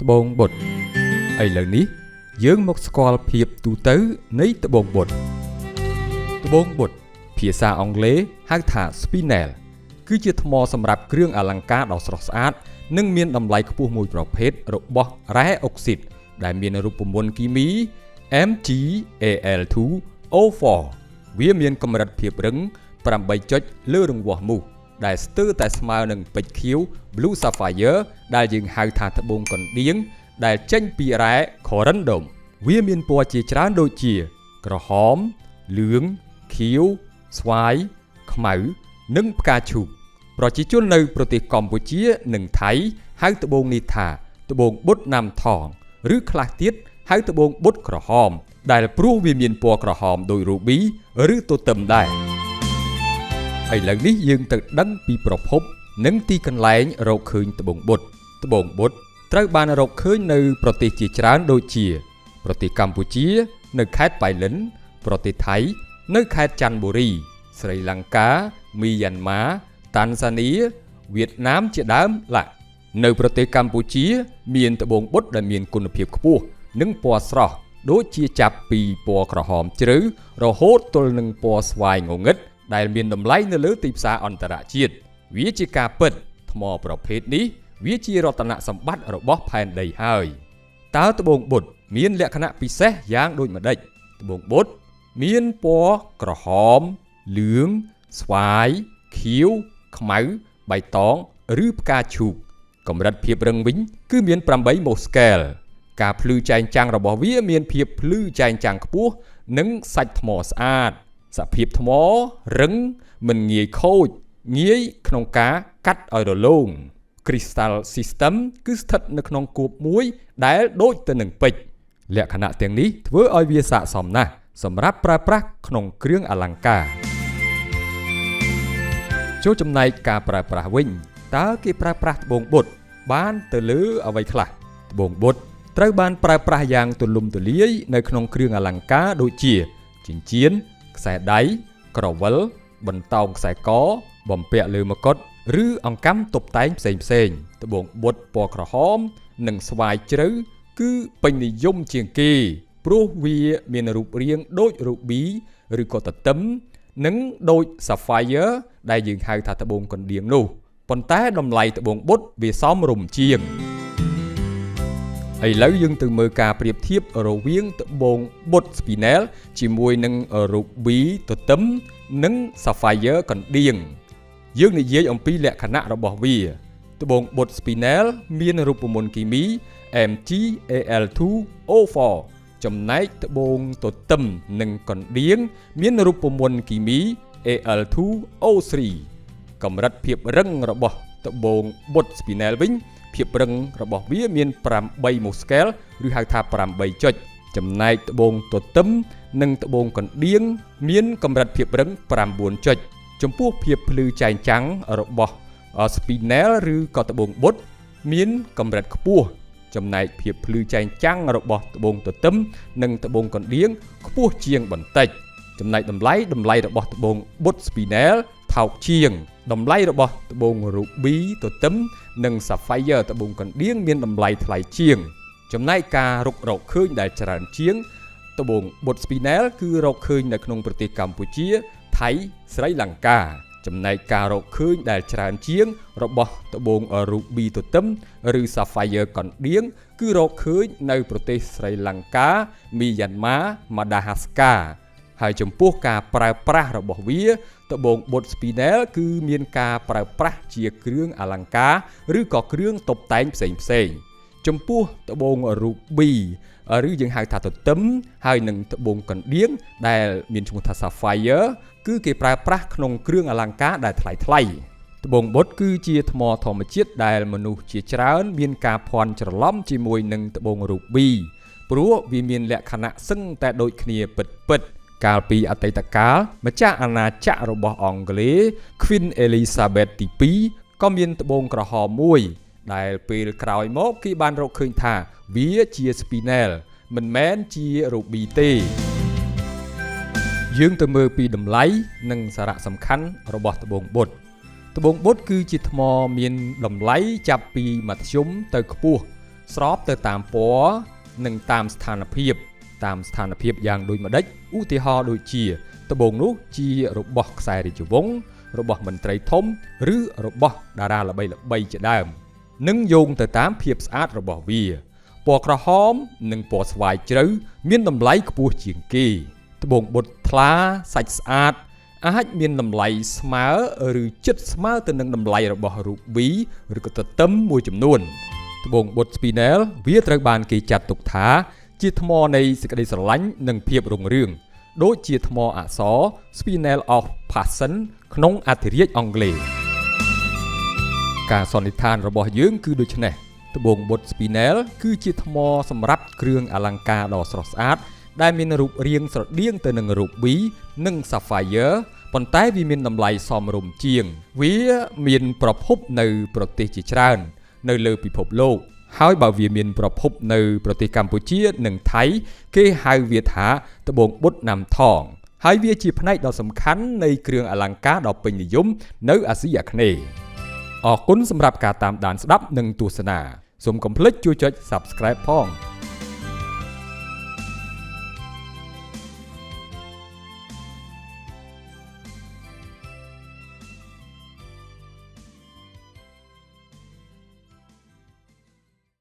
ត្បូងបុត្រឥឡូវនេះយើងមកស្គាល់ភាពទូទៅនៃត្បូងបុត្រត្បូងបុត្រភាសាអង់គ្លេសហៅថា Spinel គឺជាថ្មសម្រាប់គ្រឿងអលង្ការដ៏ស្រស់ស្អាតនិងមានតម្លៃខ្ពស់មួយប្រភេទរបស់រ៉ែអុកស៊ីតដែលមានរូបមន្តគីមី MgAl2O4 វាមានកម្រិតភាពរឹង8ចុចលើរង្វាស់មូសដែលស្ទើរតែស្មើនឹងពេជ្រខៀវ Blue Sapphire ដែលយើងហៅថាត្បូងកណ្ដៀងដែលចេញពីរ៉ែ Corundum វាមានពណ៌ជាច្រើនដូចជា ក្រហមលឿងខៀវស្វាយខ្មៅនិងផ្កាឈូកប្រជាជននៅប្រទេសកម្ពុជានិងថៃហៅត្បូងនេះថាត្បូងបុត្រណាំថងឬខ្លះទៀតហៅត្បូងបុត្រក្រហមដែលព្រោះវាមានពណ៌ក្រហមដូចរូប៊ីឬទទឹមដែរឥឡូវនេះយើងទៅដឹងពីប្រភពនិងទីកន្លែងរកឃើញត្បូងបុត្រត្បូងបុត្រត្រូវបានរកឃើញនៅប្រទេសជាច្រើនដូចជាប្រទេសកម្ពុជានៅខេត្តប៉ៃលិនប្រទេសថៃនៅខេត្តច័ន្ទបុរីស្រីលង្កាមីយ៉ាន់ម៉ាតាន់ហ្សានីវៀតណាមជាដើមឡានៅប្រទេសកម្ពុជាមានត្បូងបុត្រដែលមានគុណភាពខ្ពស់និងពណ៌ស្រស់ដូចជាចាប់ពីពណ៌ក្រហមជ្រៅរហូតទល់នឹងពណ៌ស្វាយងងឹតដែលមានតម្លៃនៅលើទីផ្សារអន្តរជាតិវាជាការពិតថ្មប្រភេទនេះវាជារតនសម្បត្តិរបស់ផែនដីហើយតើត្បូងបុត្រមានលក្ខណៈពិសេសយ៉ាងដូចម្ដេចត្បូងបុត្រមានពណ៌ក្រហមលឿងស្វាយខៀវខ្មៅបៃតងឬផ្កាឈូកកម្រិតភាពរឹងវិញគឺមាន8 Mohs-scale ការភ្លឺចែងចាំងរបស់វាមានភាពភ្លឺចែងចាំងខ្ពស់និងសាច់ថ្មស្អាតសភាពថ្មរឹងមិនងាយខូចងាយក្នុងការកាត់ឲ្យរលោង Crystal System គឺស្ថិតនៅក្នុងគួបមួយដែលដូចទៅនឹងពេជ្រលក្ខណៈទាំងនេះធ្វើឲ្យវាស័ក្តិសមណាស់សម្រាប់ប្រើប្រាស់ក្នុងគ្រឿងអលង្ការចូលចំណែកការប្រើប្រាស់វិញតើគេប្រើប្រាស់ត្បូងបុត្របានទៅលើអ្វីខ្លះត្បូងបុត្រត្រូវបានប្រើប្រាស់យ៉ាងទូលំទូលាយនៅក្នុងគ្រឿងអលង្ការដូចជាចិញ្ចៀនខ្សែដៃក្រវិលបន្តោងខ្សែកបំពាក់លើមកុដឬអង្កាំតុបតែងផ្សេងផ្សេងត្បូងបុត្រពណ៌ក្រហមនិងស្វាយជ្រៅគឺពេញនិយមជាងគេព្រោះវាមានរូបរាងដូចរូប៊ីឬក៏ទទឹមនិងដូច Sapphire ដែលយើងហៅថាត្បូងកណ្ដៀងនោះប៉ុន្តែតម្លៃត្បូងបុត្រវាសមរម្យជាងឥឡូវយើងទៅមើលការប្រៀបធៀបរវាងត្បូងបុត្រ Spinel ជាមួយនឹង Ruby ទទឹមនិង Sapphire កណ្ដៀងយើងនិយាយអំពីលក្ខណៈរបស់វាត្បូងបុត្រ Spinel មានរូបមន្តគីមី MgAl2O4 ចំណែកត្បូងទទឹមនិងកណ្ដៀងមានរូបមន្តគីមី Al2O3 កម្រិតភាពរឹងរបស់ត្បូងបុត្រ Spinel វិញភាពរឹងរបស់វាមាន8 Mohs-scale ឬហៅថា8ចុចចំណែកត្បូងទទឹមនិងត្បូងកណ្ដៀងមានកម្រិតភាពរឹង9ចុចចំពោះភាពភ្លឺចែងចាំងរបស់ Spinel ឬក៏ត្បូងបុត្រមានកម្រិតខ្ពស់ចំណែកភាពភ្លឺចែងចាំងរបស់ត្បូងទទឹមនិងត្បូងកណ្ដៀងខ្ពស់ជាងបន្តិចចំណែកតម្លៃរបស់ត្បូងបុត្រ Spinel ថោកជាងតម្លៃរបស់ត្បូង Ruby ទទឹមនិង Sapphire ត្បូងកណ្ដៀងមានតម្លៃថ្លៃជាងចំណែកការរកឃើញដែលច្រើនជាងត្បូងបុត្រ Spinel គឺរកឃើញនៅក្នុងប្រទេសកម្ពុជាថៃស្រីលង្កាចំណែកការរកឃើញដែលច្រើនជាងរបស់ត្បូង Ruby ទទឹមឬ Sapphire កណ្ដៀងគឺរកឃើញនៅប្រទេសស្រីលង្កាមីយ៉ាន់ម៉ាម៉ាដាហ្គាស្កាហើយចំពោះការប្រើប្រាស់របស់វាត្បូងបុត្រ Spinel គឺមានការប្រើប្រាស់ជាគ្រឿងអលង្ការឬក៏គ្រឿងតុបតែងផ្សេងផ្សេងចំពោះត្បូង Ruby ឬយើងហៅថាទទឹមហើយនឹងត្បូងកណ្ដៀងដែលមានឈ្មោះថា Sapphire គឺគេប្រើប្រាស់ក្នុងគ្រឿងអលង្ការដែលថ្លៃថ្លៃត្បូងបុត្រគឺជាថ្មធម្មជាតិដែលមនុស្សជាច្រើនមានការភ័ន្តច្រឡំជាមួយនឹងត្បូង Ruby ព្រោះវាមានលក្ខណៈសឹងតែដូចគ្នាពិតៗកាលពីអតីតកាលម្ចាស់អាណាចក្ររបស់អង់គ្លេស Queen Elizabeth ទី2ក៏មានត្បូងក្រហមមួយដែលពេលក្រោយមកគេបានរកឃើញថាវាជា Spinel មិនមែនជា Ruby ទេយើងទៅមើលពីតម្លៃនិងសារៈសំខាន់របស់ត្បូងបុត្រត្បូងបុត្រគឺជាថ្មមានតម្លៃចាប់ពីមធ្យមទៅខ្ពស់ ស្របទៅតាមពណ៌និងតាមស្ថានភាពតាមស្ថានភាពយ៉ាងដូចម្ដេចឧទាហរណ៍ដូចជាត្បូងនោះជារបស់ខ្សែរាជវង្សរបស់មន្ត្រីធំឬរបស់តារាល្បីៗជាដើមនិងយោងទៅតាមភាពស្អាតរបស់វាពណ៌ក្រហមនិងពណ៌ស្វាយជ្រៅមានតម្លៃខ្ពស់ជាងគេត្បូងបុតថ្លាសាច់ស្អាតអាចមានតម្លៃស្មើឬជិតស្មើទៅនឹងតម្លៃរបស់រូប៊ីឬក៏ទទឹមមួយចំនួនត្បូងបុត Spinel វាត្រូវបានគេចាត់ទុកថាជាថ្មនៃសេចក្តីស្រឡាញ់និងភាពរុងរឿងដូចជាថ្មអក្សរ Spinel of Passion ក្នុងអធិរាជអង់គ្លេសការសន្និដ្ឋានរបស់យើងគឺដូចនេះត្បូងបុត Spinel គឺជាថ្មសម្រាប់គ្រឿងអលង្ការដ៏ស្រស់ស្អាតដែលមានរូបរាងស្រដៀងទៅនឹងរូប៊ីនិង Sapphire ប៉ុន្តែវាមានតម្លៃសមរម្យជាងវាមានប្រភពនៅប្រទេសជាច្រើននៅលើពិភពលោកហើយបើវាមានប្រភពនៅប្រទេសកម្ពុជានិងថៃគេហៅវាថាត្បូងបុតណាំថងហើយវាជាផ្នែកដ៏សំខាន់នៃគ្រឿងអលង្ការដ៏ពេញនិយមនៅអាស៊ីអាគ្នេយ៍អរគុណសម្រាប់ការតាមដានស្ដាប់និងទស្សនាសូមកុំភ្លេចជួយចុច Subscribe ផង